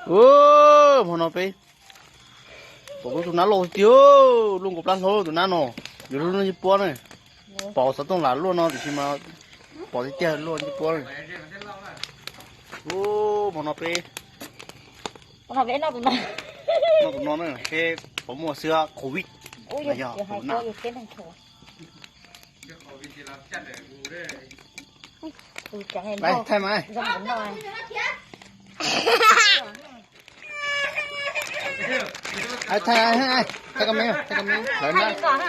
Hmo no peb pom lub tus nab loj tiag, luaj nkaus plab hlau tus nab no. Yuav luaj ncej puab na. Pom xov tooj lam luaj no tiam sis mas pom tiag tiag luaj ncej puab na. Hmo no peb noj tus no na, seb puas muaj xwb covid. Yog tus nab. Thaij mas, thaij, thaij koj me, thaij koj me lawv na.